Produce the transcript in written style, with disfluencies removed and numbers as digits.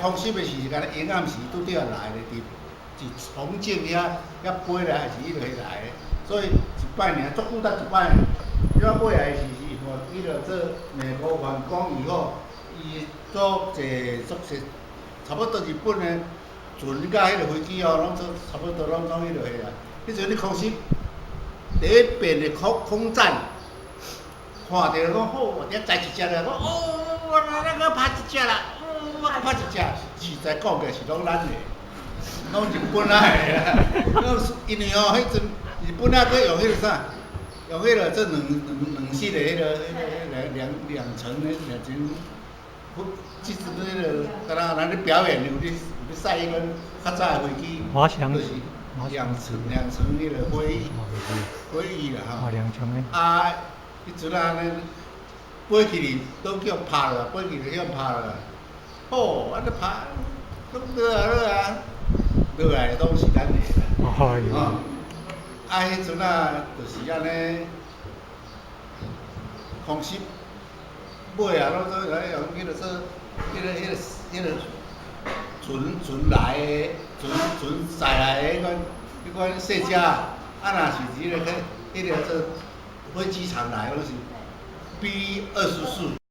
空襲的時是敢若黑暗時拄著來的，佇重慶遐飛來，還是彼落來的，所以一擺爾，足久才一擺。你看尾來是彼落做美國反攻以後，伊做濟足濟，差不多日本的船佮彼个飛機哦，攏總差不多攏總彼落去啊。彼陣咧空襲，第一遍的空戰，看著講好，遐載一隻啦，講哦，我那個拍一隻啦，哦，我閣拍一隻，實在講起來是攏咱的，攏日本仔的啦。因為吼，彼陣日本仔閣用彼個啥，用彼個做兩室的彼個兩層的兩層，這陣彼個，敢若咱咧表演有咧賽彼款較早的飛機，滑翔就是兩層彼個飛機啦吼。哦，兩層的。啊，彼陣啊，呢飛起去都叫拍落，飛起去叫拍落。好，按呢拍，攏落啊落啊，落來攏是咱的啦。哎喲。啊，彼陣啊，就是按呢，空襲尾啊，攏做來用彼個做，彼個船來的，船載來的彼款細隻，啊，若是彼個去，彼個做飛機場來，攏是 B-24。